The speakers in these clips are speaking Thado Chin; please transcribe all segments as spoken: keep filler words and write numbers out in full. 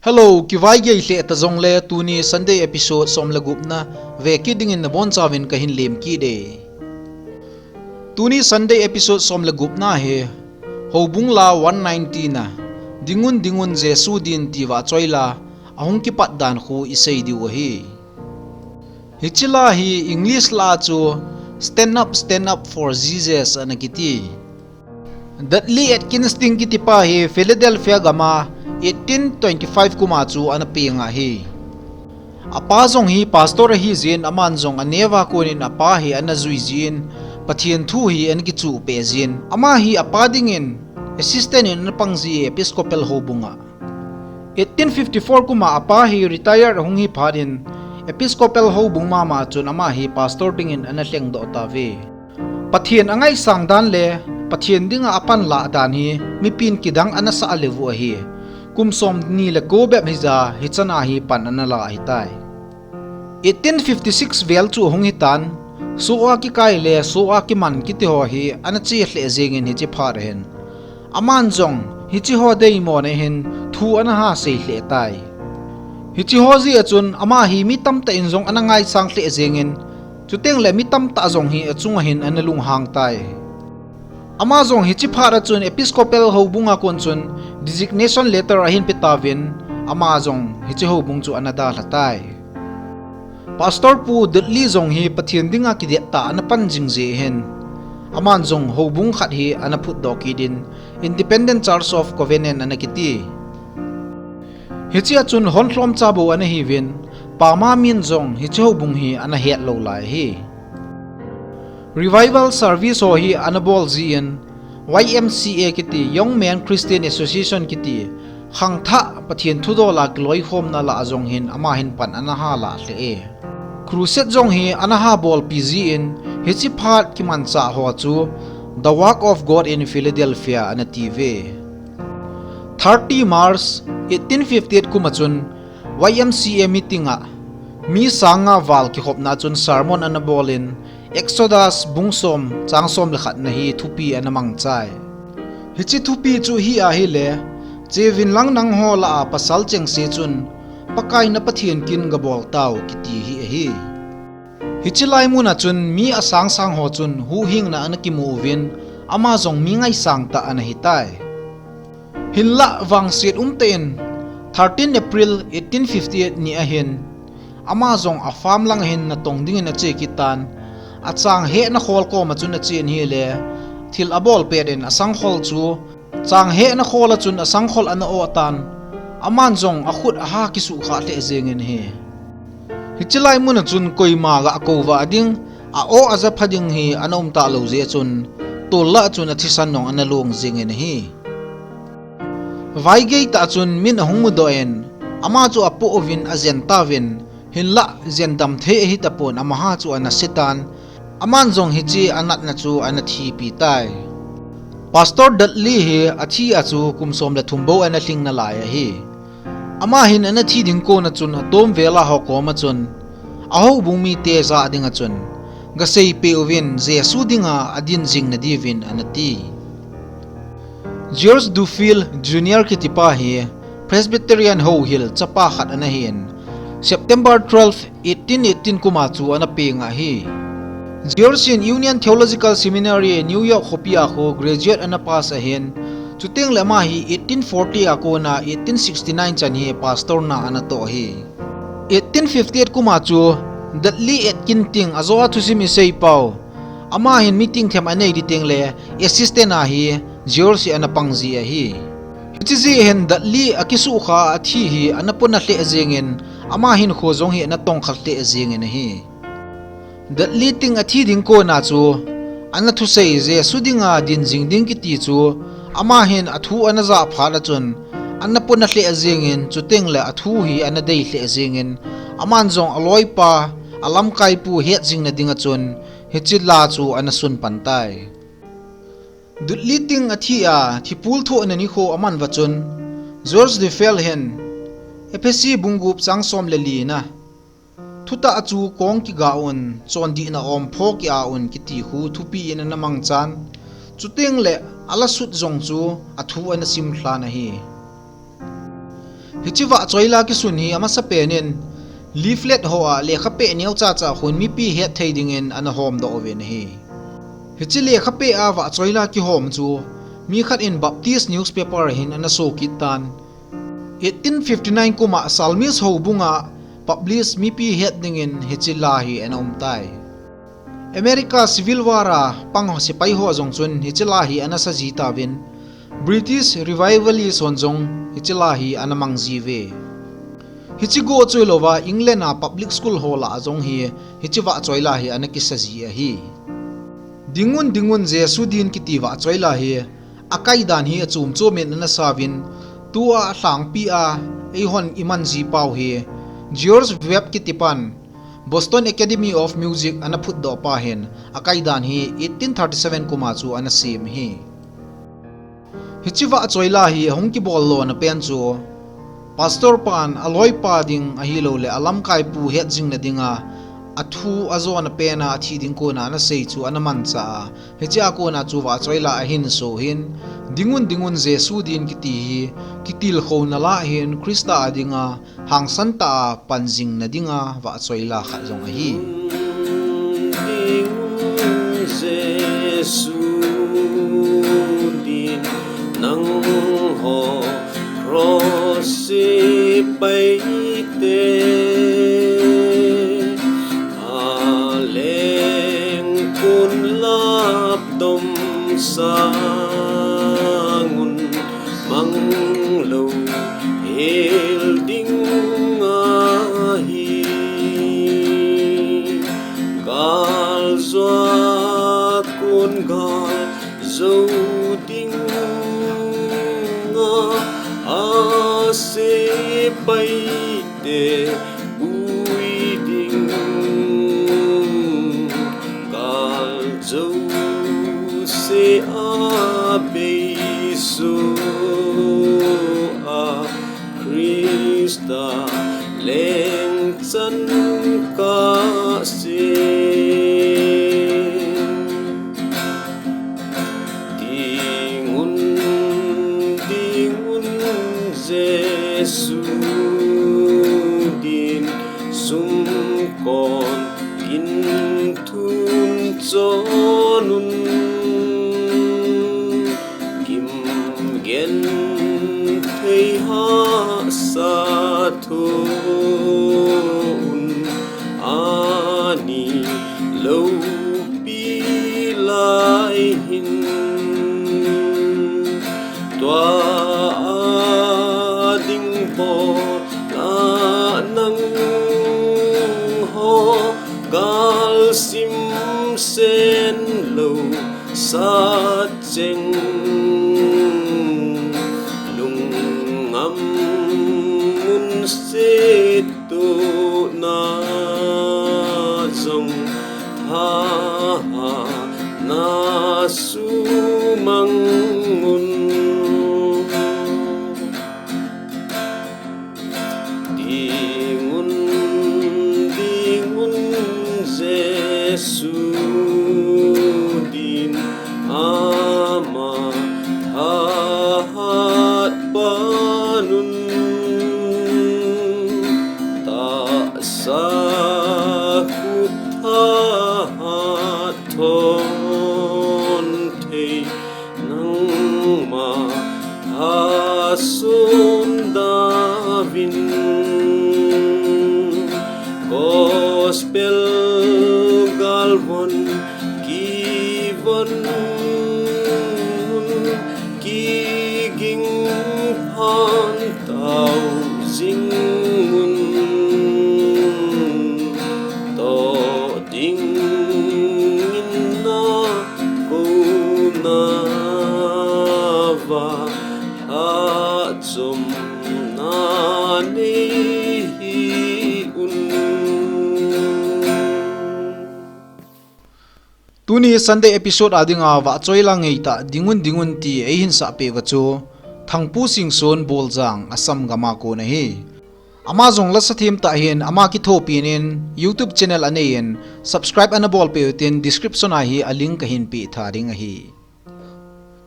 Hello, kivai gei lheh ta jongle tuni Sunday episode som le gupna ve kit dingin nabonchauvin kahin lem kit e. Tuni Sunday episode som le gupna hi Houbung la one ninety na, Dingun Dingun Jesu Din tia choi la ahung kipat dan khu isei diu ahi. Hiche la hi English la chu Stand Up, Stand Up for Jesus ana kiti. Dudley Atkins Tyng kitipa hi Philadelphia gam a eighteen twenty-five kum a chu ana peng ahi. Apa jong hi pastor ahijin, aman jong aneo a konin apa hi ana jui jin, Pathen thu hi ana kichuh peh jin. Ama hi apa dingin assistant in ana pang ji e Episcopal Houbung a. Eighteen fifty-four kum a apa hi retire ahung hi phat in, Episcopal Houbung mama chun ama hi pastor dingin ana lhengdoh tauve. Pathen angaisang dan le Pathen dinga apanlah dan hi mipin kidang ana sah leu ahi. Kum som ni le ko bep hija hichan a hi pan ana la ahitai. Eighteen fifty-six vel chu ahung hitan, soh a kikai le soh a kiman kiti ho hi ana che lheh jengin hiche phat ahin, aman jong hiche ho deimo na hin thu ana ha sei lheh tai. Hiche ho jeh a chun ama hi mi tamtah in jong ana ngaisang lheh jengin, chuteng le mi tamtah jong hi achunga hin ana lunghang tai. Ama jong hiche phat a chun Episcopal Houbung a kon chun designation letter ahin pe tauvin, ama jong hiche houbung chu ana dalha tai. Pastor Pu Dudley jong hi Pathen dinga kidettah ana pan jing jeh hin, aman jong houbung khat hi ana phutdoh kit in, Independent Church of Covenant ana kiti. Hiche a chun hon lhomcha bou ana hiuvin, pama min jong hiche houbung hi ana het lou lai ahi. Revival service ho hi ana bol jin, Y M C A kiti, Young Men Christian Association kiti, khangthah Pathen thudol a kiloikhomna lah a jong hin ama hin pan ana ha lah lheh e. Crusade jong hi ana ha bolpi jin, hiche phat kimanchah ho chu The Work of God in Philadelphia ana tiuve. Thirty March eighteen fifty-eight kum a chun Y M C A meeting a mi sang nga val kihopna chun sermon ana bol in, Exodus bung som chang som le khat na hi thupi ana mangchai. Hiche thupi chu hi ahile, Cheuvin lang nangho lah a pasal chengse chun, Pakai na Pathen kin gabol tau, kiti hi ahi. Hiche lai mun a chun mi asang sang ho chun huhhingna ana kimu uvin, ama jong mi ngaisang tah ana hitai. Hinlah vangset umtah in thirteen April eighteen fifty-eight ni ahin, ama jong a farm lang ahin natong dingin ache kit tan, achang hehna khol kom a chun achen ahile, thil abol pet in asangkhol chu chang hehna khol a chun asangkhol ana oh tan, aman jong akhut aha kisuhkhah lheh jengin ahi. Hiche lai mun a chun koima ga kouvah ding, a-oh aja pha ding hi ana um talou jeh a chun, tol lah a chun athisan jong ana long jengin ahi. Vaigei tah a chun min ahung mudoh in, ama chu apoh uvin ajen tauvin, hinlah jendam thei ahitapon, amaha chu ana se tan, aman jong hiche anatna chu ana thipi tai. Pastor Dudley hi athi a chu kum som le thum bou ana lhing nalai ahi. Ama hin ana thi ding kon a chun atom vel a ho kom a chun, ahoubung mite jah ding a chun, gaseipeh uvin Jesu dinga adin jing nadiuvin ana ti. George Duffield Junior kitipa hi Presbyterian houhil chapa khat ana hin, September twelve, eighteen eighteen kum a chu ana peng ahi. George hin Union Theological Seminary, New York khopi a khu graduate ana pass ahin, chuteng le ama hi eighteen forty a kon a eighteen sixty-nine chan hi pastor na ana toh ahi. Eighteen fifty-eight kum a chu Dudley Atkins Tyng ajo a thusim isei pau, ama hin meeting them anei ding teng le assistant a hi George hi ana pang ji ahi. Hiche jeh hin Dudley akisuhkhah a athi hi ana pona lheh jengin, ama hinkho jong hi ana tongkha lheh jengin ahi. Dudley Tyng athi ding kon a chu, ana thusei Jesu dinga din jing ding kiti chu, ama hin athu ana jah phat a chun, ana pona lheh jengin, chuteng le athu hi ana dei lheh jengin, aman jong aloipa, alamkaipu het jing nading a chun, hiche la chu ana sun pan tai. Dudley Tyng athi a, thipul thohna nikho aman uva chun, George Duffield hin, Ephesi bung gup chang som le li na, thutah chu kong kiga un, chondihna ompho kia un kiti khu thupi in ana mangchan, chuteng le ala sut jong chu athu ana sim lhan ahi. Hiche vahchoila kisun hi amasapen in leaflet hoa lekha peh neocha cha khun mipi hetthei dingin ana homdoh uvin ahi. Hiche lekha peh a vahchoila kihom chu mi khat in Baptist newspaper a hin ana sokit tan, eighteen fifty-nine kum a Salmist houbung a publish mipi het dingin hiche la hi ana umtai. America Civil War a pang sepai ho jong chun hiche la hi ana saji tauvin, British Revivalist hon jong hiche la hi ana mangji uve. Hiche goh chu hilouva England a public school ho lah a jong hi hiche vahchoila hi ana kisaji ahi. Dingun, dingun, Jesu din kiti vahchoila hi akaidan hi achom chom in ana sauvin, tua alhangpi a eihon imanji pau hi George Webb kitipan Boston Academy of Music ana phutdoh pa hin akaidan hi eighteen thirty-seven kum a chu ana sem ahi. Hiche vahchoila hi ahung kibol lona pen chu pastor pan aloipa ding ahilouleh alamkaipu het jingna dinga athu ajona pen a athi ding kona ana sei chu ana manchah a, hichea kona chu vahchoila ahin so hin, Dingun, dingun, Jesu din kiti hi kitilkhouna lah hin Christa a dinga hangsan tah a pan jingna dinga vahchoila khat jong ahi. Dingun, Jesu din nangho cross sepai te, alengkun lapdom sangun manglou hel ding ahi. Gal jua kon gal jou ding a, asepai te pui ding, gal jouse a beisoh a, Christa lengchan kasem. Dingun, dingun, Jesu din sumkon kin thun chonun, gim genthei hahsat thoun, ani loupi lai hin. Tua a ding bol a nangho gal simsen lou sat cheng, lungngam mun setona jong thahatna sumang un. Dingun, dingun, Jesu din ama thahat panun, tahsa khut thahat thon thei nangma thason dauvin, gospel galvon kivon un, kiging phan tau jing un, toh dingin na kouna va hahchomna nei hih un. Tuni Sunday episode a dinga vahchoila ngeitah Dingun Dingun ti eihin sahpeh uva chu Thangpu Singson Boljang Assam gam a kon ahi. Ama jong lasa them tah hin ama kithopina in YouTube channel anei in, subscribe ana bolpeh utin, description a hi a link kahin peh tha ding ahi.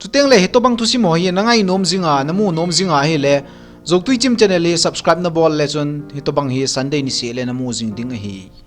Chuteng le hitobang thusim ho hi nangainom jinga, namu nom jinga ahile, Joktuichim channel hi subscribe nabol le chun hitobang hi Sunday niseh le namu jing ding ahi.